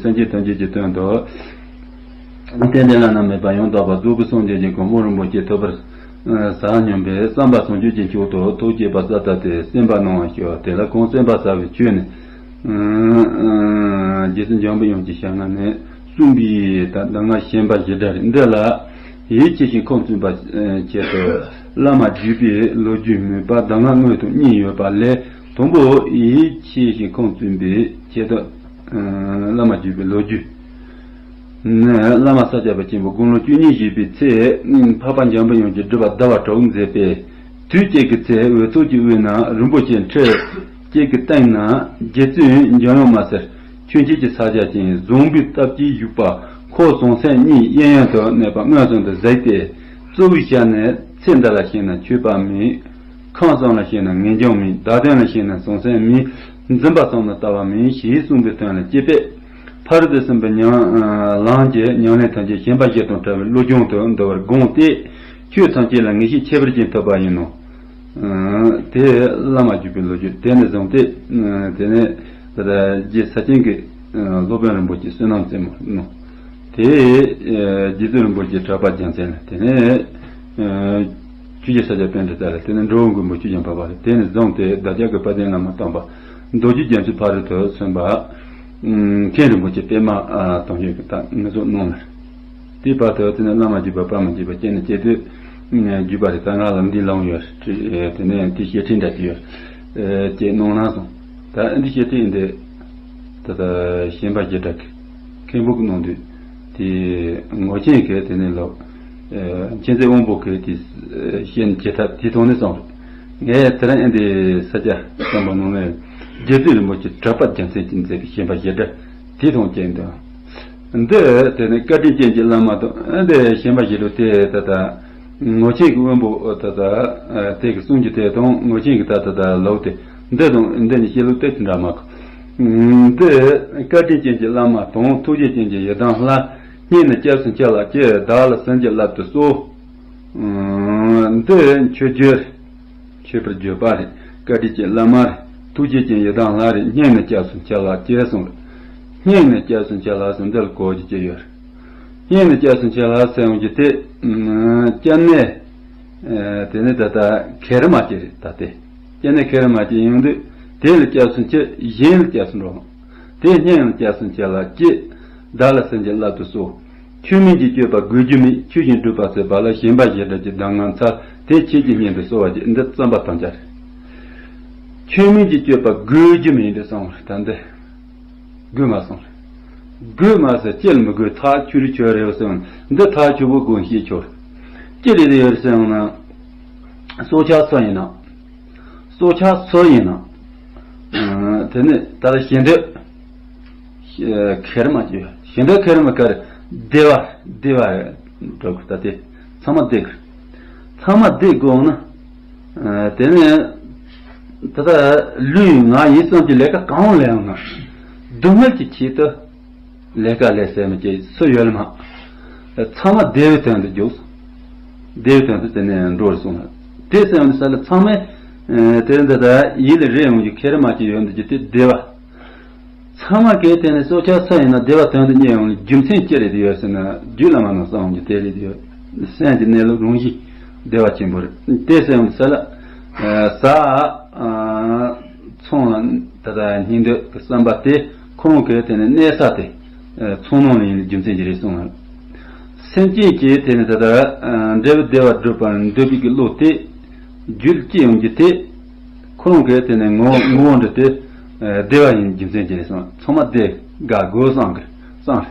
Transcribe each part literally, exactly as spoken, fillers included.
སེམས་ཅན་ཐམས་ཅད་ཀྱི་དོན་དུ། རྟེན་འབྲེལ་བླ་ན་མེད་པ་ཡང་དག་པར་རྫོགས་པའི་སངས་རྒྱས་ཀྱི་གོ་འཕང་རིན་པོ་ཆེ་ཐོབ་པར་ཟབ་སྙམ་པའི་བསམ་པ་བྱང་ཆུབ་ཀྱི་མཆོག་ཏུ་ཐུགས་བསྐྱེད་པ་ས་ད་སྟེ་གསན་པ་གནང་བར་ཞུ། དེ་ལ་གང་གསན་པ་ཟབ་པའི་ཆོས་ནི། རྗེ་བཙུན་འཇམ་པའི་དབྱངས་ཀྱི་ཞལ་སྔ་ནས་གསུངས་པའི་གདམས་ངག་ཤན་པ་བཞི་སྒྲ་རེད། འདི་ལ་ཡིད་ཆེས་ཤིང་ཁུངས་བཙུན་པ་ཆེད་དུ་བླ་མ་བརྒྱུད་པའི་ལོ་རྒྱུས་མོས་པ་གདམས་ངག་དངོས་དང་གཉིས་ཡོད་པ་ལས། དང་པོ་ཡིད་ཆེས་ཤིང་ཁུངས་བཙུན་པའི་ཆེད་དུ་བླ་མ་བརྒྱུད་པའི་ལོ་རྒྱུས། བླ་མ་ས་སྐྱ་པ་ཆེན་པོ་དགུང་ལོ་བཅུ་གཉིས་བཞེས་པའི་ཚེ། འཕགས་པ་འཇམ་པའི་དབྱངས་ཀྱིས་སྒྲུབ་པ་ཟླ་བ་དྲུག་མཛད་པའི་དུས་གཅིག་གི་ཚེ། འོད་ཚོགས་ཀྱི་དབུས་ན་རིན་པོ་ཆེ་ཁྲི་གཅིག་གི་སྟེང་ན་རྗེ་བཙུན་འཇམ་དབྱངས་མ་ཟེར་ཆོས་འཆད་ཀྱི་ཕྱག་རྒྱ་ཅན་བཟང་པོའི་སྟབས་ཀྱིས་བཞུགས་པ། ཁོ་ཟང་ཟིང་གཉིས་གཡས་གཡོན་དུ་གནས་པ་མངོན་སུམ་དུ་གཟིགས་ཏེ། གཙོ་བོའི་ཞལ་ནས། ཚེ་འདི་ལ་ཞེན་ན་ཆོས་པ་མིན། ཁམས་གསུམ་ལ་ཞེན་ན་ངེས་འབྱུང་མིན། བདག་དོན་ལ་ཞེན་ན་ཟང་ཟིང་མིན། འཛིན་པ་ཙམ་ལ་ལྟ་བ་མིན་ཞེས་གསུངས་པའི་དོན་ལ་དཔྱད་པས། ཕ་རོལ་ཏུ་ཕྱིན་པའི་ཉམས་ལམ་གྱི་ཉམས་ལེན་ཐམས་ཅད་ཞེན་པ་བཞི་དང་བྲལ་བའི་བློ་སྦྱོང་དུ་འདུ་བར་དགོངས་ཏེ། ཆོས་ཐམས་ཅད་ལ་ངེས་ཤེས་ཁྱད་པར་ཅན་ཐོབ་པ་ཡིན་ནོ། དེ་བླ་མ་བརྒྱུད་པའི་ལོ་རྒྱུས་དེ་ནས་བཟུང་སྟེ། དེ་ནས་ད་ལྟ་རྗེ་ས་ཆེན་གྱི་སློབ་དཔོན་རིན་པོ་ཆེ་བསོད་ནམས་རྩེ་མོ་ནོ། དེ་རྗེ་བཙུན་རིན་པོ་ཆེ་གྲགས་པ་རྒྱལ་མཚན་ལ། དེ་ནས་ཆོས་རྗེ་ས་སྐྱ་པཎྜི་ཏ་ལ། དེ་ནས་འགྲོ་བའི་མགོན་པོ་ཆོས་རྒྱལ་འཕགས་པ་ལ། དེ་ནས་བཟུང་སྟེ་བདག་ཅག་གི་དཔལ་ལྡན་བླ་མ་དམ་པ་རྡོ་རྗེ་རྒྱ་མཚོའི་ཕ་རོལ་ཏུ་སོན་པ་མཁན་རིན་པོ་ཆེ་པད་མ་དོན་གྲུབ་ཀྱིས་ད་ངེས་སོ་གནང་ལ། དེའི་བར་དུ་དེ་ནས་བླ་མ་བརྒྱུད་པ་པ་མ་བརྒྱུད་པ་བསྐྱེད་ནས་བསྐྱེད་དུས་བརྒྱུད་པ་རེད། ད་ང་ལ་འདི་ལོང་ཡོད་རེད། དེ་ནས་དེ་བཤད་ཁྲིད་འདྲ་དེ་ཡོད་རེད། ཅེས་གནང་གནང་སོང་། ད་འདི་བཤད་ཁྲིད་འདི་ད་ལྟ་ཞེན་པ་བཞི་སྒྲ་གི་མཁན་པོ་གི་གནང་དུས། དེ་ངོ་ཆེན་གྱིས་དེ་ནས་ལོ། མཁྱེན་བརྩེ་དབང་པོ་གིས་དེ་བཤད་ནས་བྱེད་ཐབས་དེ་མཐོང་ནས་སོང་རེད། ངས་དེ་རིང་ཨེ་འདི་ས་སྐྱ་བསམ་པ་ནང་ནས་རྗེ་བཙུན་རིན་པོ་ཆེ་གྲགས་པ་རྒྱལ་མཚན་གྱིས་མཛད་པའི་ཞེན་པ་བཞི་སྒྲ་དེ་མཐོང་རྐྱེན་དང་། འདི་དེ་ནི་བཀའ་དྲིན་ཅན་གྱི་བླ་མ་དང་། ཨེ་འདི་ཞེན་པ་བཞི་སྒྲ་དེ་ད་ལྟ་ངོ་ཆེན་གྱི་དབང་པོ་ད་ལྟ་དེ་གི་གསུང་རྒྱུ་དེ་དང་། ངོ་ཆེན་གྱི་ད་ད་ལྟ་ལོག་དེ། འདི་དང་འདི་གཉིས་བཤད་ལུགས་དེ་འདྲ་མ་གོ། འདི་བཀའ་དྲིན་ཅན་གྱི་བླ་མ་དང་། ཐུགས་རྗེ་ཅན་གྱི་ཡི་དམ་ལྷ། སྙན་ནས་སྐྱབས་སུ་མཆི་ལགས་ཀྱིས། བདག་ལ་ཟིན་གྱིས་བརླབ་ཏུ་གསོལ། འདི་མཆོད་བརྗོད། མཆོད་པར་བརྗོད་པ་རེད། བཀའ་དྲིན་ཅན་བླ་མ་རེད། ཐུགས་རྗེ་ཅན་ཡི་དམ་ལྷ་རེད། སྙན་ནས་སྐྱབས་སུ་མཆི་ལགས་ཀྱིས་གསུངས་རེད། སྙན་ནས་སྐྱབས་སུ་མཆི་ལགས་ཟེར་འདི་ལ་གོ་རྒྱུ་ཅི་ཡོད་རེད། སྙན་ནས་སྐྱབས་སུ་མཆི་ལགས་ཟེར་ཡོང་རྒྱུ་དེ། སྐྱབས་གནས། དེ་ནི་ད་ལྟ་མཁལ་མ་ཅིག་རེད་ད་དེ། སྐྱབས་གནས་མཁལ་མ་ཅིག་ཡོང་དུས། དེ་ལ་སྐྱབས་སུ་མཆི། གཞན་ལ་སྐྱབས་སུ་འགྲོ། དེ་སྙན་ལ་སྐྱབས་སུ་མཆི་ལགས་ཀྱིས། བདག་ལ་ཟིན་གྱིས་བརླབ་ཏུ་གསོལ། ཆོས་མིན་གྱི་སྤྱོད་པ་དགོས་རྒྱུ་མེད། ཆོས་བཞིན་སྒྲུབ་པ་ཟད་པ་ལ། ཞེན་པ་བཞི་སྒྲ་གི་གདམས་ངག་འཚལ། དེ་ཁྱེད་ཀྱི་སྙན་དུ་གསོལ་བ་བགྱི། འདི་རྩོམ་པ་དམ་བཅའ་རེད། ཆོས་མིན་གྱི་སྤྱོད་པ་དགོས་རྒྱུ་མེད་འདི་གསུངས་རེད་ད་འདི། དགོས་མ་གསུངས་རེད། དགོས་མ་ཟེར་ཅི་ལ་མི་དགོས། ཐག་ཆོད་རེད་ཆོད་རེད་ཟེར་ཡོང་། འདི་ཐག་ཆོད་པོ་དགོངས་བཞེས་ཆོག་རེད། ཅི་རེད་ཡོད་ཟེར་ཡོང་ན། སྲོག་ཆགས་སུ་ཡིན་ན། སྲོག་ཆགས་སུ་ཡིན་ན། དེ་ནས་ད་ལྟ་ཞེ་འདོད་མཁལ་མ་ཅིག་ཡོད། ཞེ་འདོད་མཁལ་མ་ག་རེ། བདེ་བ། བདེ་བ་འགྲོ་དགོས་ད་དེ། ཚང་མ་བདེ་དགོས། ཚང་མ་བདེ་དགོས་ན། དེ་ནས་ད་ལྟ་ལུས་ངག་ཡིད་གསུམ་གྱི་ལས་ཀ་གང་ལས་ཡང་ན། སྡུག་བསྔལ་གྱི་ཆེད་དུ། ལས་ཀ་ལས་ཟེར་མི་ཅིག་སུ་ཡོད་ལ་མ། ཚང་མ་བདེ་བའི་དོན་དུ་འཇུག་བདེ་བའི་དོན་དུ་དེ་ནས་འགྲོ་བར་གསུངས་ལ། དེ་ཟེར་བ་ནི་ས་ལ་ཚང་མས། དེ་འདི་ལྟར་ཡིད་ལ་རེད་ཡོང་གི་མཁལ་མ་ཅིག་ཡོད་འདུག་རྒྱུ་དེ་བདེ་བ། ཚང་མ་གས་དེ་ནས་སྲོག་ཆགས་སུ་ཡིན་ན་བདེ་བ་དོན་དུ་གཉེར་ཡོང་ལ་རྒྱུ་མཚན་ཅི་རེད་དེ་ཡོད་ཟེར་ན། རྒྱུད་བླ་མ་རྣམས་གསུངས་ཀྱི་དེ་རེད་དེ་ཡོད། སེམས་ཀྱི་གནས་ལུགས་རང་བཞིན་བདེ་བ་ཆེན་པོ་རེད། དེ་ཟེར་བ་ནི་ས་ལ། ས། ཚོང་ལ་ད་ལྟ་སྙིང་འདོད་ཀྱི་བསམ་པ་དེ་ཁོ་རང་གིས་དེ་ནས་གནས་ས་དེ་ཚོང་ནང་ལ་ཡིན་རྒྱུ་མཚན་གྱི་རེད་གསུངས་ལ། སེམས་ཅན་གྱིས་དེ་ནས་ད་ལྟ་འབྲས་བུ་བདེ་བ་སྒྲུབ་པར་འདོད་པའི་གི་བློ་དེ་རྒྱུད་སྐྱེ་ཡོང་རྒྱུ་དེ་ཁོ་རང་གིས་དེ་ནས་ངོ་ངོ་བོ་འདྲི་སྟེ་བདེ་བ་ཡིན་རྒྱུ་མཚན་གྱི་རེད་གསུངས། ཚང་མ་བདེ་དགའ་དགོས་བསམ་གི་བསམ་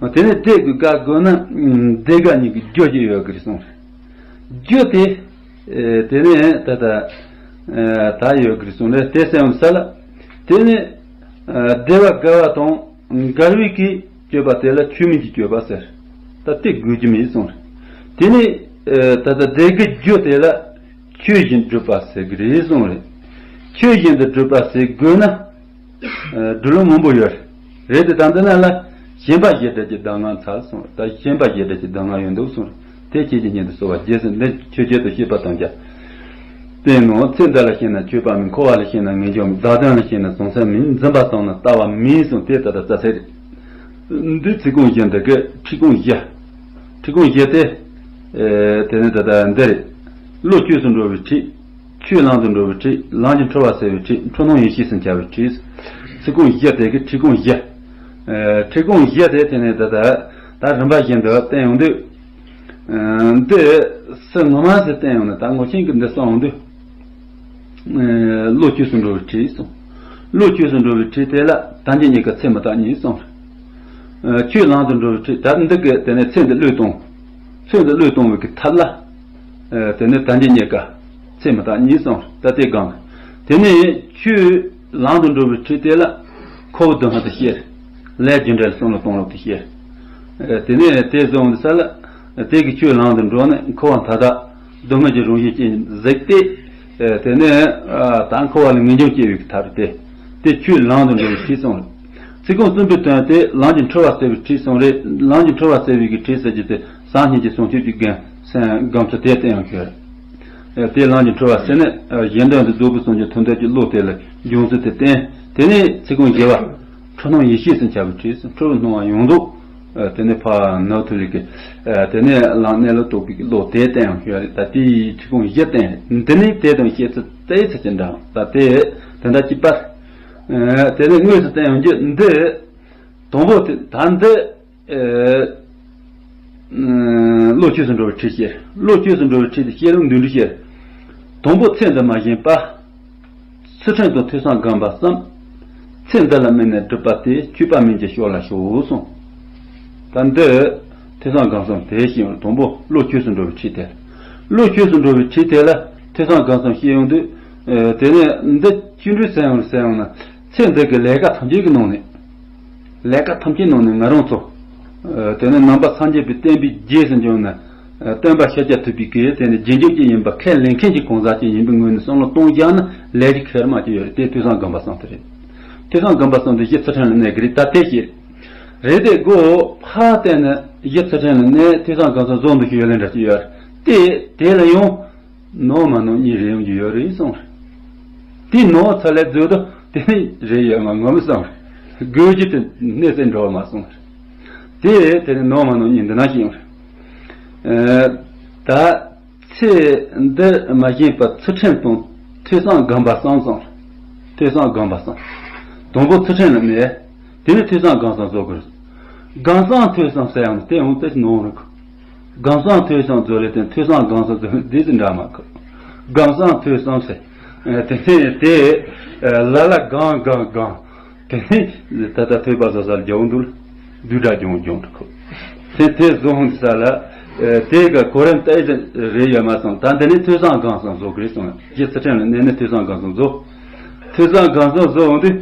རེད། དེ་ནས་བདེ་དགའ་དགོས་ན་བདེ་དགའ་གཉིས་ཀྱི་རྒྱུ་ཅིག་ཡོད་གི་རེད་གསུངས་རེད། རྒྱུ་དེ། དེ་ནས་ད་ལྟ། ད་ཡོད་གི་གསུངས་རེད་དེ་ཟེར་བ་ས་ལ། དེ་ནས། བདེ་བ་དགའ་བ་དང་མགར་བའི་གི་སྤྱོད་པ་དེ་ལ་ཆོས་མིན་གྱི་སྤྱོད་པ་ཟེར། ད་དེ་དགོས་རྒྱུ་མེད་གསུངས་རེད། དེ་ནས། ད་ལྟ་བདེ་དགའི་རྒྱུ་དེ་ལ་ཆོས་བཞིན་སྒྲུབ་པ་ཟེར་གི་རེད་གསུངས་རེད། ཆོས་བཞིན་དུ་སྒྲུབ་པ་ཟེར་དགོས་ན། སྒྲུབ་ལུགས་མང་པོ་ཡོད་རེད། དེ་དང་དེ་ན་ལ་ཞེན་པ་བཞི་སྒྲ་གི་གདམས་ངག་འཚལ་གསུངས། ད་ཞེན་པ་བཞི་སྒྲ་གི་གདམས་ངག་ཡོད་འདུག་གསུངས། དེ་ཁྱེད་ཀྱི་སྙན་དུ་གསོལ་བ་རྗེས་སུ་འདི་ཆོས་བརྒྱད་དུ་བཤད་པ་དང་སྦྱར། དེ་ནང་ཚེ་འདི་ལ་ཞེན་ན་ཆོས་པ་མིན། འཁོར་བ་ལ་ཞེན་ན་ངེས་འབྱུང་མིན། བདག་དོན་ལ་ཞེན་ན་ཟང་ཟིང་མིན། འཛིན་པ་ཙམ་ལ་ལྟ་བ་མིན་གསུངས། དེ་ད་ལྟ་རྩ་ཚིག་རེད། འདི་ཚིག་ཁུངས་བཞི་འདི་གི་ཁྲིད་ཁུངས་བཞི། ཁྲིད་ཁུངས་བཞི་སྟེ། ཨེ། དེ་ནི་ད་ལྟ་འདི་རེད། བློ་བཅོས་སུ་འགྲོ་བའི་ཁྲིད། ཆོས་ལམ་དུ་འགྲོ་བའི་ཁྲིད། ལམ་གྱི་འཁྲུལ་བ་སེལ་བའི་ཁྲིད། འཁྲུལ་སྣང་ཡེ་ཤེས་སུ་འཆར་བའི་ཁྲིད། ཚིག་ཁུངས་བཞི་དེ་གི་ཁྲིད་ཁུངས་བཞི། ཨེ། ཁྲིད་ཁུངས་བཞི་དེ་དེ་ནི་ད་ལྟ་ད་རིམ་པ་བཞིན་དུ་བསྟན་ཡོང་དུས། ཨ། འདི་སུ་ངོ་མ་ཟེར་བསྟན་ཡོང་ན། ད་ངོ་ཤེས་ཀྱི་འདི་གསུངས་ཡོང་དུས། ཨ། བློ་བཅོས་སུ་འགྲོ་བའི་ཁྲིད་གསུངས། བློ་བཅོས་སུ་འགྲོ་བའི་ཁྲིད་དེ་ལ་དལ་འབྱོར་རྙེད་དཀའ་ཚེ་མི་རྟག་གཉིས་གསུངས། ཨ། ཆོས་ལམ་དུ་འགྲོ་བའི་ཁྲིད། ད་འདི་གི་དེ་ནས་ཚེ་འདི་བློས་གཏོང་། ཚེ་འདི་བློས་གཏོང་བའི་གི་ཐབས་ལ། ཨ། དེ་ནས་དལ་འབྱོར་རྙེད་དཀའ་ཚེ་མི་རྟག་གཉིས་གསུངས། ད་དེ་གང་། དེ་ནས་ཆོས་ལམ་དུ་འགྲོ་བའི་ཁྲིད་དེ་ལ་འཁོར་བ་སྡུག་བསྔལ་དེ་ཤེས། ལས་རྒྱུ་འབྲས་ལ་བསམ་བློ་གཏོང་ལུགས་དེ་ཤེས། དེ་ནས་དེ་བཟུང་ས་ལ་དེ་གི་ཆོས་ལམ་དུ་འགྲོ་ནས་འཁོར་བ་མཐའ་དག་སྡུག་བསྔལ་གྱི་རང་བཞིན་ཅན་གཟིགས་ཏེ། དེ་ནས་ད་འཁོར་བ་ལས་ངེས་འབྱུང་སྐྱེ་བའི་ཐབས་དེ། དེ་ཆོས་ལམ་དུ་འགྲོ་བའི་ཁྲིད་གསུངས། ཚིག་ཁུངས་གསུམ་པའི་དོན་དེ་ལམ་གྱི་འཁྲུལ་བ་སེལ་བའི་ཁྲིད་གསུངས་རེད། ལམ་གྱི་འཁྲུལ་བ་སེལ་བའི་གི་ཁྲིད་ཟེར་རྒྱུ་དེ་སངས་རྒྱས་ཀྱི་བྱང་ཆུབ་ཀྱི་སྒོམ་སེམས་སྒོམ་ཚུལ་དེ་བསྟན་ཡོང་ཤོད། དེ་ལམ་གྱི་འཁྲུལ་བ་སེལ་ནས་གཞན་དོན་དུ་རྫོགས་པའི་བྱང་ཆུབ་མཐོང་འདོད་ཀྱི་བློ་དེ་ལ་འབྱུང་ཚུལ་དེ་བསྟན། དེ་ནས་ཚིག་ཁུངས་བཞི་པ། འཁྲུལ་སྣང་ཡེ་ཤེས་སུ་འཆར་བའི་ཁྲིད། འཁྲུལ་པའི་སྣང་བ་ཡོངས་རྫོགས། དེ་ནས་ཕར་ནུབ་ཐུབ་ལེ་གི། དེ་ནས་ལམ་གནད་ལ་རྟོགས་པའི་བློ་དེ་བསྟན་ཡོང་ཤོད་རེད། ད་དེའི་ཚིག་ཁུངས་བཞི་བསྟན། འདི་ནས་དེ་དང་བཤད་ཚུལ་དེའི་ཚིག་གི་འདྲ། ད་དེ་དེ་འདྲ་གཅིག་པ། དེ་ནས་དངོས་སུ་བསྟན་ཡོང་རྒྱུ་འདི། དང་པོ་དེ་ད་འདི། ཨེ། ཨ། བློ་བཅོས་སུ་འགྲོ་བའི་ཁྲིད་བཤད། བློ་བཅོས་སུ་འགྲོ་བའི་ཁྲིད་དེ་བཤད་ལུགས་འདི་འདྲ་བཤད། དང་པོ་ཚེ་འདི་མ་ཞེན་པ། ཚུལ་ཁྲིམས་དང་ཐོས་བསམ་སྒོམ་པ་གསུམ། ཚེ་འདི་ལ་དམིགས་ནས་སྒྲུབ་པ་སྟེ། སྤྱོད་པ་མིན་གྱི་ཕྱོགས་ལ་ཞོག་གསུངས། ད་འདི་ཐོས་བསམ་སྒོམ་གསུམ་དེ་བཤད་ཡོང་། དང་པོ་བློ་བཅོས་སུ་འགྲོ་བའི་ཁྲིད་དེ། བློ་བཅོས་སུ་འགྲོ་བའི་ཁྲིད་དེ་ལ་ཐོས་བསམ་སྒོམ་གསུམ་བཤད་ཡོང་དུས། ཨེ། དེ་ནས་འདི་བཅུ་འདྲུས་ཟེར་ཡོང་ཟེར་ཡོང་ན། ཚེ་འདི་གི་ལས་ཀ་ཐམས་ཅད་ཀྱི་ནང་ནས། ལས་ཀ་ཐམས་ཅད་ནང་ནས་ང་རང་ཚོ། ཨ། དེ་ནས་ནང་པ་སངས་རྒྱས་པའི་བསྟན་པའི་རྗེས་སུ་འཇུག་ན། ཨ། སྟོན་པ་ཤཱཀྱ་ཐུབ་པའི་གི་དེ་ནས་རྗེས་འཇུག་ཅིག་ཡིན་པ། ཁས་ལེན་མཁན་གྱི་གང་ཟག་ཅིག་ཡིན་པའི་ངོས་ནས་བསམ་བློ་གཏོང་བཞག་ན། ལས་ཀྱི་ཁེར་མ་ཅིག་ཡོད་རེད། དེ་ཐོས་བསམ་སྒོམ་པ་གསུམ་དེ་རེད། ཐོས་བསམ་སྒོམ་པ་གསུམ་དེ་གཞི་ཚུལ་ཁྲིམས་ལ་གནས་ཀྱི་རེད། ད་དེ་བཤད། རེད་དེ་གོ། ཕར་བལྟས་ན་གཞི་ཚུལ་ཁྲིམས་ལ་གནས། ཐོས་བསམ་སྒོམ་གསུམ་རྫོགས་འདུག་ཤོད་ཡོད་ལེ་འདྲ་ཅིག་ཡོད་རེད། དེ་དེ་ལ་ཡང་། ནོར་མ་ནོར་གཉིས་རེ་ཡོང་རྒྱུ་ཡོད་རེད་གསུངས་རེད། དེ་ནོར་ཚར་ལས་རྫོགས་དུས་དེ་ནི་རེ་ཡོད་མ་ངོམ་གསུངས་རེད། དགོས་རྒྱུ་དེ་གནས་ཚད་འགྲོ་མ་གསུངས་རེད། དེ་དེ་ནི་ནོར་མ་ནོར་གཉིས་འདི་ན་ཞིག་ཡོང་རེད། ཨ། ད་ཚེ་འདི་མ་ཞེན་པ་ཚུལ་ཁྲིམས་དང་ཐོས་བསམ་སྒོམ་པ་གསུམ་གསུངས་རེད། ཐོས་བསམ་སྒོམ་པ་གསུམ། དང་པོ་ཚུལ་ཁྲིམས་ལ་གནས། དེ་ནས་ཐོས་བསམ་སྒོམ་གསུམ་རྫོགས་དགོས། སྒོམ་གསུམ་ཐོས་གསུམ་ཟེར་ཡང་དེ་ཡང་དེ་ནོར་རེད། སྒོམ་གསུམ་ཐོས་གསུམ་རྫོགས་ལས་དེ་ཐོས་བསམ་སྒོམ་གསུམ་རྫོགས་དེ་ཙི་འདྲ་མ་གོ། སྒོམ་གསུམ་ཐོས་གསུམ་ཟེར། ཨ། དེ་ནས་དེ། ཨ། ལ་ལ་སྒོམ་སྒོམ་སྒོམ། དེ་ནས་ད་ལྟ་ཐོས་པ་བཟོ་སར་རྒྱག་འདུག་ལ། བསྡུས་གྲྭ་སྦྱོང་སྦྱོང་དུ་གོ། དེ་དེ་བཟོ་འོང་ས་ལ། ཨ། དེ་ག་གོ་རིམ་ཏོག་ཙམ་རེ་ཡོད་མ་སོང་། ད་འདི་ནས་ཐོས་བསམ་སྒོམ་གསུམ་རྫོགས་ཀྱི་རེད་གསུངས། གཞི་ཚུལ་ཁྲིམས་ལ་གནས་ནས་ཐོས་བསམ་སྒོམ་གསུམ་རྫོགས། ཐོས་བསམ་སྒོམ་གསུམ་རྫོགས་འོང་དུས།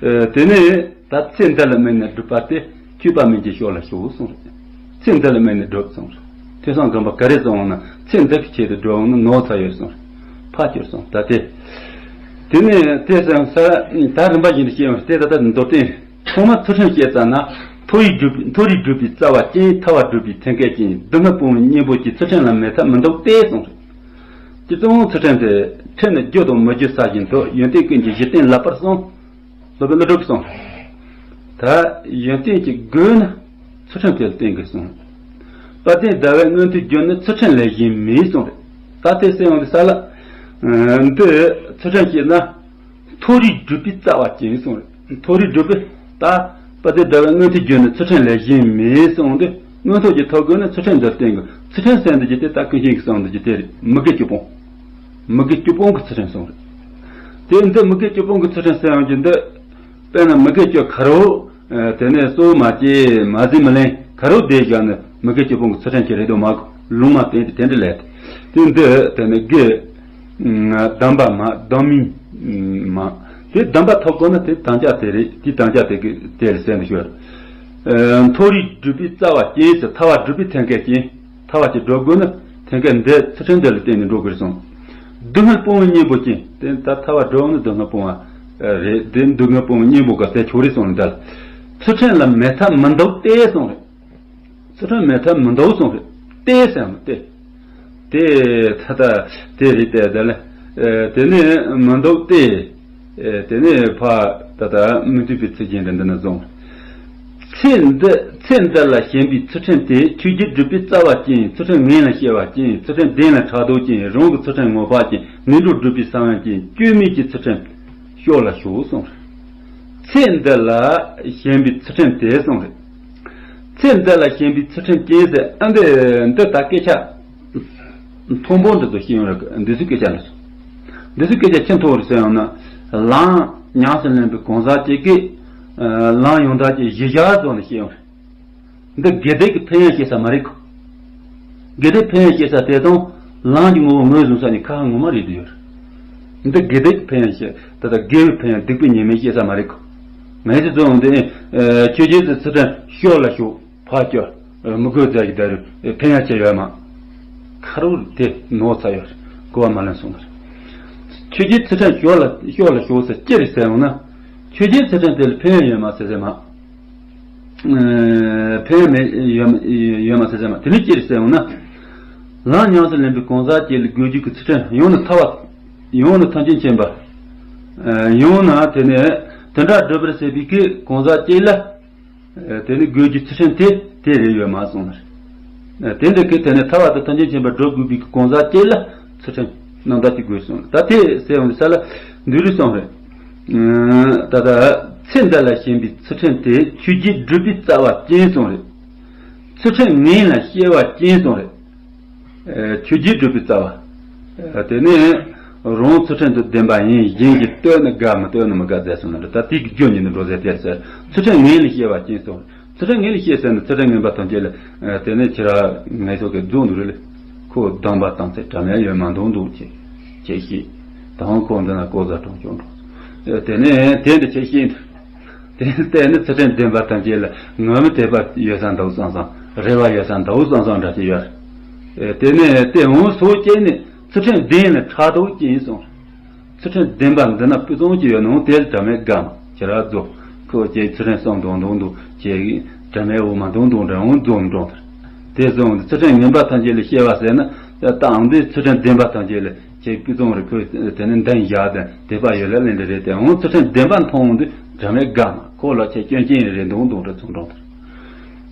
ཨ། དེ་ནས། ད་ཚེ་འདི་ལ་དམིགས་ནས་སྒྲུབ་པ་སྟེ། སྤྱོད་པ་མིན་གྱི་ཕྱོགས་ལ་ཞོག་གསུངས་རེད། ཚེ་འདི་ལ་དམིགས་ནས་སྒྲུབ་གསུངས་རེད། ཐོས་བསམ་སྒོམ་པ་ག་རེ་གསུངས་ན། ཚེ་འདི་གི་ཆེད་དུ་སྒྲུབ་འོང་ན་ནོར་ཚར་ཡོད་གསུངས་རེད། ཕར་གྱུར་གསུངས། ད་དེ། དེ་ནས་དེ་སོང་ས། ད་རིམ་པ་བཞིན་དུ་བཤད་ཡོང་། དེ་ད་ལྟ་མདོར་བསྟན། ཐོག་མར་ཚུལ་ཁྲིམས་བཤད་ཙམ་ན། མཐོ་རིས་སྒྲུབ་པའི་མཐོ་རིས་སྒྲུབ་པའི་རྩ་བ་ཅན། ཐལ་བ་སྒྲུབ་པའི་ཐེམ་སྐས་ཅན། སྡུག་བསྔལ་སྤོང་བའི་གཉེན་པོ་ཅན། ཚུལ་ཁྲིམས་ལ་མེད་ཐབས་མི་འདུག་སྟེ་གསུངས་རེད། སྤྱིར་བཏང་ཚུལ་ཁྲིམས་དེ་ཁྲིམས་ནི་རྒྱུ་དང་མི་རྒྱུ་ས་བཞིན་དུ། ཡོན་ཏན་ཀུན་གྱི་གཞི་རྟེན་ལགས་པར་གསུངས། སློབ་དཔོན་ཀླུ་སྒྲུབ་གསུངས། ད་ཡོན་ཏན་གྱི་སྒོ་ནི་ཚུལ་ཁྲིམས་དེ་ལ་བརྟེན་དགོས་གསུངས། དཔལ་ལྡན་ཟླ་བའི་མངོན་མཐོའི་རྒྱུ་ནི། ཚུལ་ཁྲིམས་ལས་གཞན་མེད་གསུངས་རེད། ད་དེ་གསན་ཡོང་དུས་ས་ལ། འདི་ཚུལ་ཁྲིམས་བཤད་ན། མཐོ་རིས་སྒྲུབ་པའི་རྩ་བ་ཅན་གསུངས་རེད། མཐོ་རིས་སྒྲུབ་པའི་ད། དཔལ་ལྡན་ཟླ་བའི་མངོན་མཐོའི་རྒྱུ་ནི། ཚུལ་ཁྲིམས་ལས་གཞན་མེད་གསུངས་ཏེ། མངོན་མཐོ་གི་ཐོབ་དགོས་ན་ཚུལ་ཁྲིམས་འདི་ལ་བརྟེན་དགོས། ཚུལ་ཁྲིམས་ཟེར་འདི་ཀྱི་དེ་ད་ཀུན་མཁྱེན་གྱིས་གསུངས་འདི་ཀྱི་དེ་རེད། མི་དགེ་བཅུ་སྤོང་། མི་དགེ་བཅུ་སྤོང་གི་ཚུལ་ཁྲིམས་གསུངས་རེད། དེ་འདི་མི་དགེ་བཅུ་སྤོང་གི་ཚུལ་ཁྲིམས་ཟེར་ཡོང་གི་འདི། དཔེར་ན་མི་དགེ་བཅུ་ག་རེ། དེ་ནས་གསོལ་མ་བྱེད། མ་ཟིན་མི་ལེན། ག་རེ་བསྡད་བཞག་ནས་མི་དགེ་བཅུ་སྤོང་གི་ཚུལ་ཁྲིམས་ཀྱི་རེད་དོ་མ་གོ། ལུང་མ་བསྟན་ཏེ་དེ་འདྲ་ལས་ཏེ། དེ་འདི་དེ་ནས་དགེ། སྡོམ་པ་མ་སྡོམ་མིན་མ། དེ་སྡོམ་པ་ཐོབ་དགོས་ན་དེ་དམ་བཅའ་དེ་རེད། དེ་དམ་བཅའ་དེ་གི་དེ་རེད་ཟེར་འདི་ཤོད། མཐོ་རིས་སྒྲུབ་པའི་རྩ་བ་ཅན་ཟེར། ཐལ་བ་སྒྲུབ་པའི་ཐེམ་སྐས་ཅན། ཐལ་བ་ཅིག་སྒྲུབ་དགོས་ན་ཐེམ་སྐས་འདི་ཚུལ་ཁྲིམས་འདི་ལ་བརྟེན་ནས་འགྲོ་དགོས་རེད་གསུངས། སྡུག་བསྔལ་སྤོང་བའི་གཉེན་པོ་ཅན། དེ་ད་ཐལ་བ་སྒྲུབ་ན་སྡུག་བསྔལ་སྤོང་བ་རེད། དེ་སྡུག་བསྔལ་སྤོང་བའི་གཉེན་པོ་ག་ཟེར་ཆོག་རེད་གསུངས་ནས་འདི་ལ། ཚུལ་ཁྲིམས་ལ་མེད་ཐབས་མི་འདུག་སྟེ་གསུངས་རེད། ཚུལ་ཁྲིམས་མེད་ཐབས་མི་འདུག་གསུངས་རེད། ཏེ་ཟེར་མ་ཏེ། ཏེ་ད་ལྟ་དེ་རེད་དེ་དེ་ལ། ཨེ། དེ་ནི་མི་འདུག་སྟེ། ཨེ། དེ་ནི་ཕ་ད་ལྟ་མི་འདུག་པའི་ཚིག་རྒྱན་འདྲ་འདི་ན་བཟུང་། ཚེ་འདི་ཚེ་འདི་ལ་ཞེན་པའི་ཚུལ་ཁྲིམས་དེ། ཆོས་བརྒྱད་སྒྲུབ་པའི་རྩ་བ་ཅན། ཚུལ་ཁྲིམས་ངན་ལ་སྐྱེ་བ་ཅན། ཚུལ་ཁྲིམས་བདེན་ལ་ཕྲག་དོག་ཅན། རང་གི་ཚུལ་ཁྲིམས་ངོ་བག་ཅན། ངན་འགྲོར་སྒྲུབ་པའི་ས་བོན་ཅན། སྐྱོན་མེད་ཀྱི་ཚུལ་ཁྲིམས་ཤོར་ལ་ཞོག་གསུངས་རེད། ཚེ་འདི་ལ་ཞེན་པའི་ཚུལ་ཁྲིམས་དེ་གསུངས་རེད། ཚེ་འདི་ལ་ཞེན་པའི་ཚུལ་ཁྲིམས་ཅན་ཟེར། ཨ། འདི་འདི་ད་སྐད་ཆ་མཐོན་པོ་འདི་ཚོ་ཤེས་ཡོང་རེད། འདི་ཚོའི་སྐད་ཆ་འདི་ཚོ། འདི་ཚོའི་སྐད་ཆ་ཅི་མཐོ་རུ་ཟེར་ཡོང་ན། ལམ་ཉམས་སུ་ལེན་པའི་གང་ཟག་ཅིག་གིས། ཨ། ལམ་ཡང་དག་གི་གཞི་བཞག་བཟོ་ནས་ཤེས་ཡོང་རེད། འདི་དགེ་སྡིག་གི་ཕན་ཡོན་བཤད་ས་མ་རེད་གོ། དགེ་སྡིག་ཕན་ཡོན་བཤད་ས་དེ་དང་ལམ་གྱི་ངོ་བོ་ངོས་བཟུང་ས་གཉིས་ཁ་ཁ་ངོ་མ་རེད་འདུག་ཡོད་རེད། འདི་དགེ་སྡིག་གི་ཕན་ཡོན་བཤད། ད་ལྟ་དགེ་བའི་ཕན་ཡོན་སྡིག་པའི་ཉེས་དམིགས་བཤད་ས་མ་རེད་གོ། ངས་ཅི་ཚོད་འོང་དེ། ཨ། ཆོས་བརྒྱད་ཀྱི་ཚུལ་ཁྲིམས་ཤོར་ལ་ཞོག་ཕར་སྐྱོར། མི་དགོས་ཟེར་གྱི་ད་རུང་ཕན་ཡོན་ཅི་ཡོད་མ། ཁ་རུ་དེ་ནོར་ཚར་ཡོད་རེད། གོ་བ་མ་ལོན་སོང་ནི་རེད། ཆོས་བརྒྱད་ཚུལ་ཁྲིམས་ཤོར་ལ་ཤོར་ལ་ཞོག་ཟེར་ཅི་རེད་ཟེར་འོང་ན། ཆོས་བརྒྱད་ཚུལ་ཁྲིམས་དེ་ལ་ཕན་ཡོན་ཡོད་མ་ཟེར་ཟེར་མ། ཨ། ཕན་ཡོན་མེད་ཡོད་མ་ཡོད་མ་ཟེར་ཟེར་མ། དེ་ནི་ཅི་རེད་ཟེར་འོང་ན། ལམ་ཉམས་སུ་ལེན་པའི་གང་ཟག་ཅིག་ལ་དགོས་རྒྱུ་གི་ཚུལ་ཁྲིམས་ཡང་ན་ཐར་པ། ཡང་ན་ཐམས་ཅད་མཁྱེན་པ། ཨ། ཡང་ན་དེ་ནི་དེ་འདྲ་སྒྲུབ་པར་བྱེད་པའི་གི་གང་ཟག་ཅིག་ལ། ཨ། དེ་ནི་དགོས་རྒྱུ་ཚུལ་ཁྲིམས་དེ་དེ་རེད་ཡོད་མ་གསུངས་ནི་རེད། ཨ། དེ་འདྲ་གི་དེ་ནི་ཐར་པ་དང་ཐམས་ཅད་མཁྱེན་པ་སྒྲུབ་དགོས་པའི་གི་གང་ཟག་ཅིག་ལ་ཚུལ་ཁྲིམས་རྣམ་དག་ཅིག་དགོས་གསུངས། ད་དེ་ཟེར་འོང་དུས་ས་ལ་འདི་རུ་གསུངས་རེད། ཨ། ད་ལྟ་ཚེ་འདི་ལ་ཞེན་པའི་ཚུལ་ཁྲིམས་དེ། ཆོས་བརྒྱད་སྒྲུབ་པའི་རྩ་བ་ཅན་གསུངས་རེད། ཚུལ་ཁྲིམས་ངན་ལ་སྐྱེ་བ་ཅན་གསུངས་རེད། ཨ། ཆོས་བརྒྱད་སྒྲུབ་པའི་རྩ་བ། ཨ། དེ་ནས་རང་ཚུལ་ཁྲིམས་དང་ལྡན་པ་ཡིན། གཞན་གྱིས་བསྟོད་ན་དགའ། མི་བསྟོད་ན་མི་དགའ་ཟེར་སོང་ན་འདྲ། ད་དེ་གི་རྒྱུ་ཉིད་ནི་འགྲོ་ཟེར་དེར་ཟེར། ཚུལ་ཁྲིམས་ངན་ལ་སྐྱེ་བ་ཅན་གསུངས། ཚུལ་ཁྲིམས་ངན་ལ་སྐྱེ་ཟེར་ན་ཚུལ་ཁྲིམས་ངན་པ་ཐམས་ཅད་ལ། ཨ། དེ་ནས་ཁྱེད་རང་ངན་སོང་གི་རྫོགས་འདུག་རེད་ལ། ཁོ་སྡོམ་པ་བཏང་ཚེ་དྲ་མེད་ཡོད་མ་མདོག་མདོག་བྱེད་བྱེད་ཤེས། དང་ཁོ་འདི་ན་ལྐོག་ཟ་གྲོང་ཆོག་འགྲོ། ཨ། དེ་ནས་དེ་འདི་བྱེད་ཤེས། དེ་ལྟས་ནི་ཚུལ་ཁྲིམས་ལྡན་པ་ཐམས་ཅད་ལ་ངོ་མི་དད་པ་ཡོད་ས་འདུག་བསམ་བསམ། རེ་བ་ཡོད་ས་འདུག་བསམ་བསམ་འདྲ་ཅིག་ཡོད། ཨེ། དེ་ནས་དེ་འོང་སོ་སྐྱེས་ནས་ཚུལ་ཁྲིམས་ལྡན་ལ་ཕྲག་དོག་ཅན་གསུངས། ཚུལ་ཁྲིམས་ལྡན་པ་འདི་ན་སྤུས་གཙང་ཅིག་ཡོད་ནོ་དེ་དྲ་མེད་དགའ་མ་ཁྱེད་ར་རྫོགས། ཁོ་ཀྱེ་ཚུལ་ཁྲིམས་སྲུང་དོང་དོང་དུ་ཀྱེ་དྲ་མེད་འོ་མ་དོང་དོང་འདྲ་འོང་རྫོགས་མི་འགྲོ་ཐར། དེ་སོང་ཚུལ་ཁྲིམས་ངན་པ་ཐམས་ཅད་ལ་སྐྱེ་བ་ཟེར་ན། ད་ཨང་འདི་ཚུལ་ཁྲིམས་ལྡན་པ་ཐམས་ཅད་ལ། ཁྱེད་སྐུ་གཙང་རེ་ཁོས་དེ་ནི་འདན་བཞག་དེ་དད་པ་ཡོད་ལ་ལེན་འདྲ་རེད་དེ། འོང་ཚུལ་ཁྲིམས་ལྡན་པ་མཐོང་འོང་དུས་དྲ་མེད་དགའ་མ་ཁོ་ལ་ཁྱེད་སྐྱོན་ཅན་རེ་རེ་འདུག་འདུག་འདྲ་ཚུགས་འགྲོ་ཐར།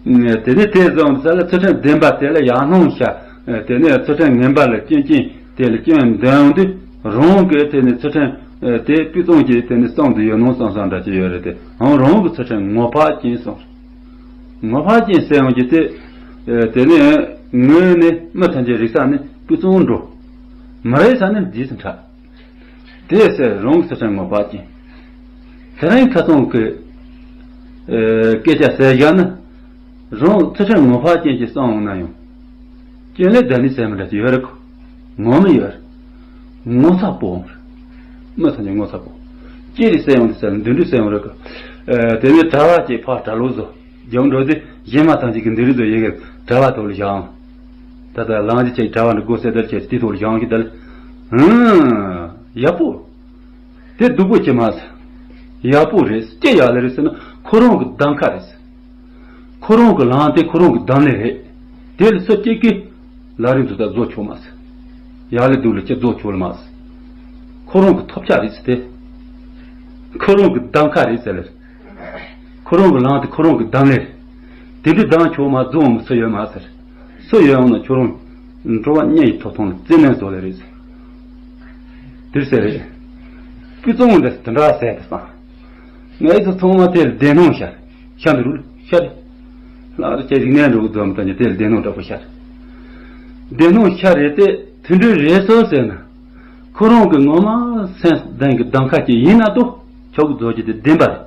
དེ་ནི་དེ་བཟུང་ས་ལ་ཚུལ་ཁྲིམས་ལྡན་པ་དེ་ལ་ཡག་སྣང་ཤར། དེ་ནི་ཚུལ་ཁྲིམས་ངན་པ་ལ་སྐྱོན་ཅན་དེ་ལ་སྐྱོན་འདོན་འོང་དུས་རང་གིས་དེ་ནི་ཚུལ་ཁྲིམས་དེ་སྤུས་གཙང་གི་དེ་ནི་གཙང་དུ་ཡོད་ནོ་བསམ་བསམ་འདྲ་ཅིག་ཡོད་རེད་དེ། འོང་རང་གི་ཚུལ་ཁྲིམས་ངོ་བག་ཅན་སོང་། ངོ་བག་ཅན་ཟེར་འོང་གི་དེ། དེ་ནི་ངོས་ནི་མི་ཐམས་ཅད་རིག་ས་ནི་སྤུས་གཙང་འགྲོ། མི་རིག་ས་ནི་རྗེས་སུ་འཕྲད། དེ་ཟེར་རང་གི་ཚུལ་ཁྲིམས་ངོ་བག་ཅན། དེ་རིང་ཁ་སང་གི་ཨེ་སྐད་ཆ་ཟེར་བཞག་ན། རང་ཚུལ་ཁྲིམས་ངོ་བག་ཅན་གྱི་གསང་འོང་ན་ཡང་། སྐྱོན་ལས་འདའ་ནི་ཟེར་མི་འདྲ་ཅིག་ཡོད་རེད་ཁོ། ངོ་མི་ཡོད་རེད། ངོ་ཚ་པོ་འོང་རེད། མི་ཐམས་ཅད་ངོ་ཚ་པོ། ཅི་རེད་ཟེར་ཡོང་དུས་ཟེར་ན་འདི་འདྲ་ཟེར་ཡོང་རེད་ཁོ། ཨེ་དེ་ནས་གྲྭ་བ་ཅིག་ཕར་གྲྭ་ལོག་བཟོ། རྒྱང་འགྲོ་དུས་གཞན་མ་ཐམས་ཅད་ཀྱིས་འདི་རིགས་ཚོ་ཡི་གེ་གྲྭ་བ་ཐོག་ལ་བཞག་ཨང་། ད་ལྟ་ལང་རྒྱུ་ཆེ་གྲྭ་བ་འདི་སྒོ་སེ་ལྟར་བྱས་དེ་ཐོག་ལ་བཞག་གི་ད་ལ། ཧུམ། ཡག་པོ། དེ་སྡུག་པོ་ཅི་མ་ཟེར། ཡག་པོ་རེད་ཅི་ཡག་ལེ་རེད་ཟེར་ན་ཁོ་རང་གི་གདམ་ཁ་རེད་ཟེར། ཁོ་རང་གི་ལམ་དེ་ཁོ་རང་གི་གདམ་ལེ་རེད། དེ་ལ་སུ་གཅིག་གིས་ལ་རིང་དུ་ད་བཟོ་ཆོག་མ་ཟེར། ཡག་ལེ་སྡུག་ལེ་ཅི་བཟོ་ཆོག་ལ་མ་ཟེར། ཁོ་རང་གི་ཐོབ་ཆ་རེད་ཟེར་ཏེ། ཁོ་རང་གི་གདམ་ཁ་རེད་ཟེར་ལེ། ཁོ་རང་གི་ལམ་དེ་ཁོ་རང་གི་གདམ་ལེ་རེད། དེ་འདྲའི་གདམ་ཆོག་མ་རྫོང་མི་སུ་ཡོད་མ་ཟེར། སུ་ཡོད་ཡོང་ན་ཁྱོད་རང་འགྲོ་བ་མྱེ་ཡི་ཐོབ་ཐང་ལ་བརྩི་ནས་བཟོ་ལེ་རེད་ཟེར། དེར་ཟེར་རེད། སྤུས་གཙང་འདི་དེ་འདྲ་ཟེར་དེ་སང་། ངས་ཚོ་ཚང་མ་དེར་བདེན་སྣང་ཤར། ཤར་འདི་རུ་ཤར་རེད། ལག་རེ་ཁྱེད་རིག་གནས་འགྲོ་གི་འཛོམས་དང་ཉི་དེར་བདེན་སྣང་དྲག་པོ་ཤར། བདེན་སྣང་ཤར་རེད་དེ་དེ་འདྲའི་རེད་སོ་ཟེར་ན། ཁོ་རང་གི་ངོ་མ་སེམས་གཏིང་གི་གདམ་ཁ་ཅིག་ཡིན་ན་ཏོ། ཆོག་གི་རྫོགས་ཀྱི་དེ་བདེན་པ་རེད།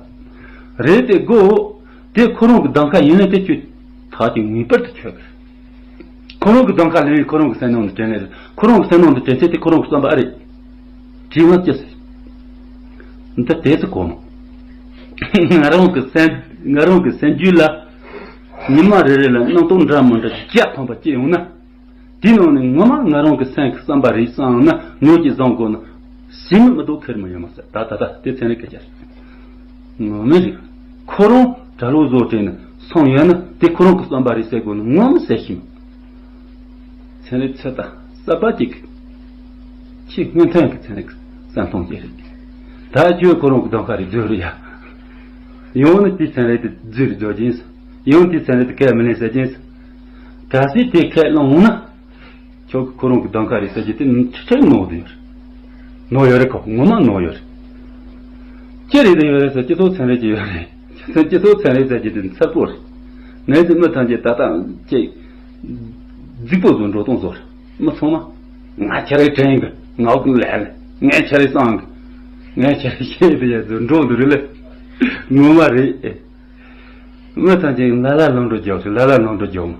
རེད་དེ་དགོ། དེ་ཁོ་རང་གི་གདམ་ཁ་ཡིན་ན་དེ་ཁྱོད་ཐག་གཅོད་ངེས་པར་དུ་ཆོད་གི་རེད། ཁོ་རང་གི་གདམ་ཁ་ལེན་ཡིན་ཁོ་རང་གི་སེམས་ནང་དུ་དྲན་ནས་རེད། ཁོ་རང་གི་སེམས་ནང་དུ་དྲན་ཚེ་དེ་ཁོ་རང་གི་བསམ་པ་ཨེ་རེད། དྲི་ང་ཅི་ཟེར། འདི་དེ་ཚོ་གོ་མ། ང་རང་གི་སེམས་ང་རང་གི་སེམས་རྒྱུད་ལ་ཉི་མ་རེ་རེ་ལ་རྣམ་རྟོག་འདྲ་མི་འདྲ་བརྒྱ་ཐམ་པ་སྐྱེ་ཡོང་ན། དེའི་ནང་ནས་ངོ་མ་ང་རང་གི་སེམས་ཀྱི་བསམ་པ་རེད་བསམ་ན་ངོས་ཀྱིས་བཟང་དགོས་ན། ཞི་མི་མི་འདུག་ཁེར་མི་ཡོད་མ་ཟེར། ད་ད་ད་དེ་ཚན་རིག་སྐད་ཆ་རེད། ངོ་མི་རེད། ཁོ་རང་གྲྭ་ལོག་བཟོ་དྲན་ནས་སོང་ཡོད་ན་དེ་ཁོ་རང་གི་བསམ་པ་རེད་ཟེར་དགོས་ན་ངོ་མི་ཟེར་ཞིམ། ཚན་རིག་ཚོད་ལྟ་གསར་པ་ཅིག་ཁྱི་སྔོན་ཐོན་གྱི་ཚན་རིག་བསམ་མཐོང་ཅིག་རེད། ད་ཁྱོད་ཁོ་རང་གི་གདམ་ཁ་རེད་བཟོས་རེད་ཡ། ཡང་ན་དེའི་ཚན་རིག་དེ་རྫུན་རེད་བརྗོད་ཀྱིན། ཡང་དེའི་ཚན་རིག་དེ་ཁས་མི་ལེན་ཟེར་གྱིན། གལ་སྲིད་དེ་ཁས་བླངས་ན། ཁྱོད་ཀྱི་ཁོ་རང་གི་གདམ་ཁ་རེད་ཟེར་གྱི་དེ་ཆེ་ཆེར་ནོར་དུ་ཡོད། ནོར་ཡོད་རེད་ཁོ་ངོ་མ་ནོར་ཡོད་རེད། ཅི་རེད་དུ་ཡོད་རེད་ཟེར་སྤྱི་ཚོགས་ཚན་རིག་ཅིག་ཡོད་རེད། སྤྱི་ཚོགས་ཚན་རིག་ཟེར་གྱི་དེ་མཚར་པོ་རེད། ངས་ཚོ་མི་ཐམས་ཅད་ད་ལྟ་ཅིག་རྫིག་པོ་བཟོ་འགྲོ་སྟངས་བཟོ་རེད། མི་ཚང་མ་ང་ཁྱེད་རེ་དྲན་གི། ང་ཀུན་ལས་ལས། ངས་ཁྱེད་རེ་གསང་གི། ངས་ཁྱེད་རེ་ཤེས་དུ་ཡ་བཟོ་འགྲོ་འདུག་རེད་ལ། ངོ་མ་རེད། མི་ཐམས་ཅད་ལ་ལ་ལོང་འགྲོ་རྒྱག་ལ་ལ་ལོང་འགྲོ་རྒྱག་མ།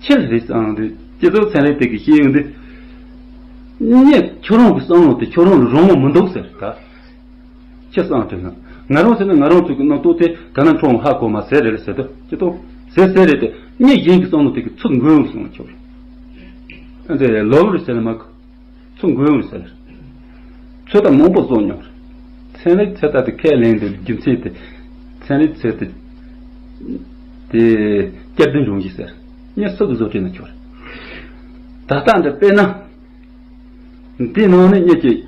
ཆི་ལ་རེད་གསང་འདི་སྤྱི་ཚོགས་ཚན་རིག་དེ་གི་ཤེས་ཡོན་འདི། ངས་ཁྱོད་རང་གི་བསམ་བློ་དེ་ཁྱོད་རང་ལ་རང་དབང་མི་འདུག་ཟེར་ད། ཁྱི་གསང་དྲན་ན། ང་རང་ཟེར་ན་ང་རང་ཚོ་གི་རྣམ་རྟོག་དེ་ད་ནང་ཁྲོང་ཧ་གོ་མ་ཟེར་རེད་ཟེར་དུ་ཅི་ཏོ། ཟེར་ཟེར་རེད་དེ་ངས་གཞན་གྱི་བསམ་བློ་དེ་གི་ཚུར་འགོད་ཡོང་སོང་ཁྱོད། ཨ་འདི་ལོ་རུ་ཟེར་ན་མ་གོ། ཚུར་འགོད་ཡོང་ཟེར། ཚོད་ལྟ་མང་པོ་བཟོ་མྱོང་། ཚན་རིག་ཚོད་ལྟ་དེ་ཁས་ལེན་དུ་རྒྱུ་མཚན་དེ། ཚན་རིག་ཚོད་ལྟ་དེ་བསྐྱར་ཟློས་འབྱུང་གཞི་ཟེར། ངས་སུ་གི་བཟོ་སྐྲུན་ན་ཁྱོད། ད་ལྟ་འདི་དཔེར་ན། འདི་ནང་ནས་མྱི་གཅིག་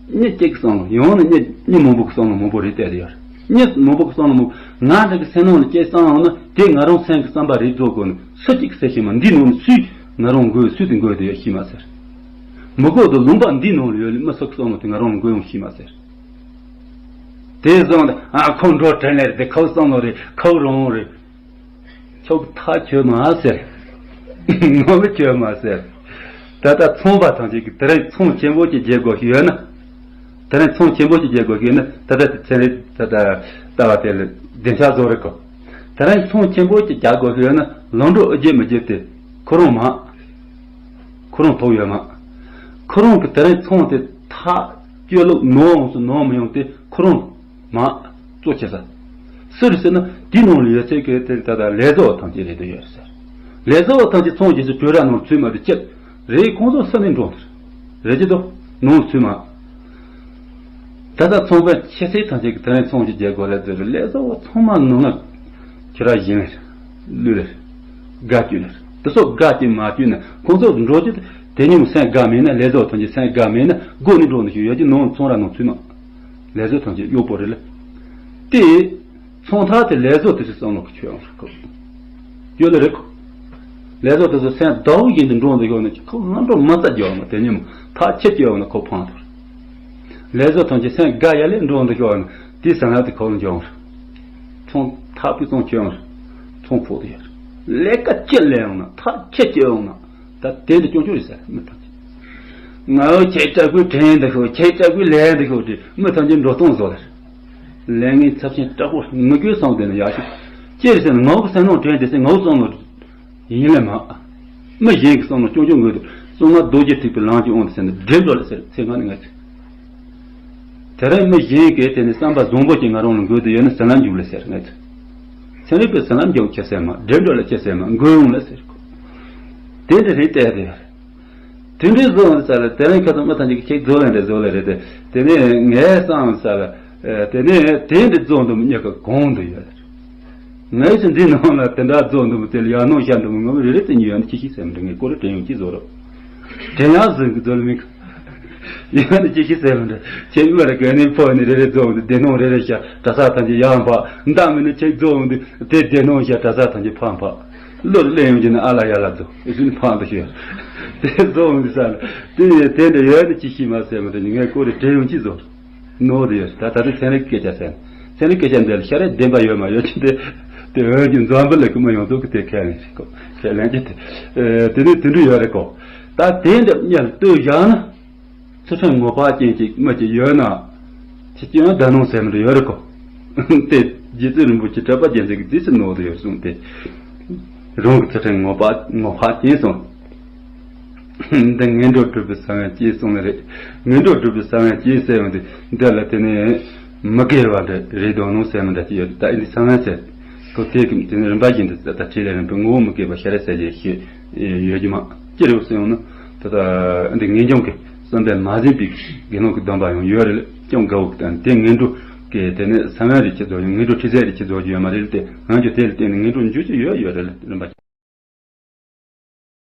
མྱི་གཅིག་གི་བསམ་བློ་ཡང་ན་མྱི་མྱི་མང་པོ་གི་བསམ་བློ་མང་པོ་རེད་བལྟས་ཏེ་ཡོད། མྱི་མང་པོ་གི་བསམ་བློ་མང་པོ་ང་འདྲ་གི་སེམས་ནང་ལ་སྐྱེས་བསམ་ཡང་ན་དེ་ང་རང་སེམས་ཀྱི་བསམ་པ་རེད་བཟོ་དགོས་ནས་སུ་གཅིག་ཟེར་ཤེས་མ། འདི་ནང་ནས་སུས་ང་རང་འགོས་སུས་དེ་འགོས་དེ་ཡོད་ཤེས་མ་ཟེར། མི་གོ་དུ་ལུང་པ་འདི་ནང་ལ་ཡོད་ལ་མི་སུ་གི་བསམ་བློ་དེ་ང་རང་ལ་འགོས་ཡོང་ཤེས་མ་ཟེར། དེ་བཟང་ལ་ཨ་ཁོ་འགྲོ་དྲན་ལེར་དེ་ཁོ་བསམ་བློ་རེད་ཁོ་རང་རེད། ཁྱོད་ཐག་ཆོད་མ་ཟེར། ངོ་མི་ཆོད་མ་ཟེར། ད་ལྟ་ཚོང་པ་ཐམས་ཅད་ཀྱིས་དེ་རིང་ཚོང་ཆེན་པོ་ཅིག་རྒྱག་དགོས་ཤིག་ཡོད་ན། དེ་རིང་ཚོང་ཆེན་པོ་ཅིག་རྒྱག་དགོས་ཤིག་ཡོད་ན་ད་ལྟ་དེ་ཚན་རིག་ད་ལྟ་ལྟ་བ་དེ་ལ་བདེ་འཇགས་བཟོ་རེ་དགོས། དེ་རིང་ཚོང་ཆེན་པོ་ཅིག་རྒྱག་དགོས་ཤིག་ཡོད་ན་ལམ་འགྲོ་ཨེ་རྒྱས་མི་རྒྱས་དེ་ཁོ་རང་མ། ཁོ་རང་ཐོག་ཡོད་མ། ཁོ་རང་གི་དེ་རིང་ཚོང་དེ་ཐག་གཅོད་ལུགས་ནོར་འོང་སོང་ནོར་མི་ཡོང་དེ་ཁོ་རང་མ། གཙོ་ཆེ་ས། སུ་རེད་ཟེར་ན་དེའི་ནང་ལ་ཡོད་ཚད་ཀྱི་དེ་ད་ལྟ་ལས་བཟོ་བ་ཐམས་ཅད་རེད་དུ་ཡོད་རེད་ཟེར། ལས་བཟོ་བ་ཐམས་ཅད་ཚོང་རྒྱག་ས་གྲོས་ར་ནང་ཚུད་མ་དེ་ཅི་རེད་ཁོང་ཚོ་སུ་ནས་འགྲོ་རེད་ཀྱི་འདུག་ནང་ཚུད་མ། ད་ལྟ་ཚོང་པ་ཆེ་ཚད་ཐམས་ཅད་ཀྱི་དེ་རིང་ཚོང་ཅིག་རྒྱག་དགོས་ལས་ཟེར་རེད་ལས་བཟོ་བ་ཚང་མ་ནང་ལ་ཁྱེད་ར་ཡིན་ལེར་ལུས་ལེར་དགའ་སྐྱིད་ལེར་དེ་ཚོ་དགའ་སྐྱིད་མ་སྐྱིད་ན་ཁོང་ཚོ་འགྲོ་རྒྱུ་དེ་ཉིན་སེམས་དགའ་མེད་ན་ལས་བཟོ་བ་ཐམས་ཅད་སེམས་དགའ་མེད་ན་སྒོ་ནས་འགྲོ་ནས་ཞུ་ཡོད་ཀྱི་ནང་ཚོང་ར་ནང་ཚུད་མ། ལས་བཟོ་ཐམས་ཅད་གཡོག་པོ་རེད་ལ། དེ། ཚོང་ཐག་དེ་ལས་བཟོ་དེ་ཚོའི་བསམ་བློ་གི་ཆོད་ཡོང་རེད་ཁོ། ཡོད་ལ་རེད་ཁོ། ལས་བཟོ་དེ་ཚོ་སེམས་ཟླ་བོ་བཞིན་དུ་འགྲོ་འདུག་ཡོད་ན་ཁོ་ང་འགྲོ་མ་རྩ་རྒྱག་ཡོང་ན་དེ་ཉིན་མོ་ཐག་ཆད་ཀྱི་ཡོད་ན་ཁོ་ཕངས་ཐུབ་རེད། ལས་བཟོ་ཐམས་ཅད་སེམས་དགའ་ཡ་ལས་འགྲོ་འདུག་ཡོད་ན་དེའི་བསམ་བློ་དེ་ཁོ་ལ་འཇོག་རེད། ཚོང་ཐག་པའི་ཚོང་ཆོད་ཡོང་རེད། ཚོང་ཕོག་དེ་ཡོད་རེད། ལས་ཀ་ཅི་ལས་ཡོང་ན་ཐག་ཆད་ཀྱི་ཡོང་ན། ད་དེ་འདྲ་སྐྱོན་བརྗོད་རེད་ཟེར་མི་ཐམས་ཅད། ང་འོ་ཁྱེད་ལྕགས་སྐུད་དྲན་འདི་ཤོག་ཁྱེད་ལྕགས་སྐུད་ལས་འདི་ཤོག་དྲིས་མི་ཐམས་ཅད་འགྲོ་སྟངས་བཟོ་ལེར། ལས་ངན་ཚབས་ཆེན་དྲག་པོ་མི་དགོས་བསམ་དེ་ནི་ཡག་ཤོས། ཅི་རེད་ཟེར་ན་ངའོ་གི་སེམས་ནང་དྲན་དེ་ཟེར་ངའོ་བསམ་བློ་ཡིན་ལེ་མ། མི་གཞན་གྱི་བསམ་བློ་སྐྱོན་བརྗོད་དགོས་དུས་གསང་སྔགས་རྡོ་རྗེ་ཐེག་པའི་ལམ་གྱི་དབང་དུ་ཟེར་ནས་འདྲེན་འགྲོ་ལེ་ཟེར་ཚེ་སྔ་ནས་ངས་ཚེ། དེ་རིང་མི་གཞན་གྱིས་དེ་ནི་བསམ་པ་བཟང་པོ་ཅིག་ང་རང་ལ་འགོས་དུ་ཡོད་ན་ཟིན་ལམ་འཇུག་ལེ་ཟེར་ངས་ཚེ། ཚན་རིག་པའི་ཟིན་ལམ་འཇོག་ཁྱེད་ཟེར་མ་འདྲེན་འགྲོ་ལ་ཁྱེད་ཟེར་མ་འགོས་ཡོང་ལ་ཟེར་ཁོ། དེ་འདྲ་རེད་བལྟས་ཏེ། དེ་འདྲའི་བཟོ་འདི་ས་ལ་དེ་རིང་ཁ་ཚོ་མི་ཐམས་ཅད་ཀྱིས་ཁྱེད་བཟོ་ལེ་འདྲ་བཟོ་ལེ་རེད་དེ་དེ་ནས་ངའི་བསམ་ས་ལ་དེ་ནས་དེ་འདྲ་བཟོ་འདུག་མི་གཉིས་ཀ་གང་འདུག་ཡོད་ལ། ངའི་ཚེ་འདི་ནང་ལ་དེ་འདྲ་བཟོ་འདུག་མི་དེ་ལ་ཡར་སྣང་ཤར་འདུག་མི་ངོ་མི་རེ་རེ་དེ་ཉིད་ཡོད་ན་ཅི་ཞིག་ཟེར་མི་འདྲ་ངས་ཀོ་རེ་དྲན་ཡོང་ཅི་བཟོ་རོགས། དྲན་ཡག་ཟིན་གི་བཟོ་ལ་མི་ག་ཡང་ནི་ཅི་ཞིག་ཟེར་བ་འདྲ། ཁྱེད་མི་རེ་ག་ནས་ཕོ་ནི་རེ་རེ་རྫོང་དུ་སྡེ་སྣོད་རེ་རེ་བཞག་གྲྭ་ས་ཐམས་ཅད་ཡང་འཕགས་མདའ་མི་ནི་ཁྱེད་རྫོང་དུ་དེ་སྡེ་སྣོད་བཞག་གྲྭ་ས་ཐམས་ཅད་ཕར་འཕགས། བློ་ལས་ཡོང་གྱི་ནི་ཨ་ལ་ཡ་ལ་རྫོང་ཨེ་ཤུ་ནི་ཕང་དུ་ཤོད། དེ་རྫོང་དུ་ས་ལ་དེ་ཡི་དེ་འདྲ་ཡོད་ནི་ཅི་ཤི་མ་ཟེར་མི་འདྲ་ནི་ངས་ཀོ་རེ་དྲན་ཡོང་ཅི་བཟོ་ནོར་དུ་ཡོད། ད་ད་དུ་ཚན་རིག་སྐད་ཆ་ཟེར་ཚན་རིག་སྐད་ཆ་འདི་ལ་ཤ་རེ་བདེན་པ་ཡོད་མ་ཡོད་ཅི་དེ་དེ་འོན་ཀྱང་འཛམ་བུ་གླིང་གི་མི་ཡོངས་རྫོགས་ཀྱི་དེ་ཁས་ལེན་ཞིག་གོ་ཁས་ལེན་གྱི་དེ་དེ་ནི་དེ་འདྲ་ཡོད་རེད་གོ། ད་དེ་འདྲ་གཉེར་ལྟོས་བཞག་ན། ཚུལ་ཁྲིམས་ངོ་འཕགས་ཅན་གྱི་མི་ཅིག་ཡོད་ན། ཁྱེད་ཀྱིས་ཡང་བདག་སྣང་ཟེར་མི་འདྲ་ཡོད་རེད་གོ། དེ་རྗེ་བཙུན་རིན་པོ་ཆེ་གྲགས་པ་རྒྱལ་མཚན་གྱི་རྗེས་སུ་ནོར་དུ་ཡོད་གསུངས་ཏེ། རང་གི་ཚུལ་ཁྲིམས་ངོ་འཕགས་ངོ་འཕགས་ཅན་གསུངས། འདི་ངན་འགྲོར་སྒྲུབ་པའི་ས་བོན་སྐྱེས་གསུངས་ནི་རེད། ངན་འགྲོར་སྒྲུབ་པའི་ས་བོན་སྐྱེས་ཟེར་ཡོང་དུས་འདི་ལ་དེ་ནས་མི་དགེ་བ་འདྲ་རེད་བདག་སྣང་ཟེར་མི་འདྲ་ཅིག་ཡོད་ད་ཨེ་འདི་ས་བོན་ཟེར། ཁོ་དེ་གི་དེ་ནས་རིམ་པ་བཞིན་དུ་ད་ལྟ་ཁྲིད་ལས་རིམ་པའི་ངོ་བོ་མི་དགེ་བ་ཤ་རེ་ཟེར་རྒྱུ་ཞིག་ཡོད་རྒྱུ་མ་ཅི་རེད་ཟེར་ཡོང་ན། ད་ལྟ་འདི་ངེས་འབྱུང་གི་བསམ་པས་མ་ཟིན་པའི་དགེ་སློང་གི་སྡོམ་པ་ཡང་ཡོད་རེད་ལ་ཅུང་དགའ་བོ་གི་དང་དེ་ངན་འགྲོ་གི་དེ་ནས་ས་བོན་རེ་ཅི་རྫོགས་ཡོད་ངན་འགྲོ་ཁྲི་ཟས་རེ་ཅི་རྫོགས་རྒྱུ་ཡོད་མ་རེད་དེ་ང་ཚོ་དེ་ལ་བརྟེན་ནས་ངན་འགྲོ་འཇུ་རྒྱུ་ཡོད་ཡོད་རེད་ལ་རིམ་པ།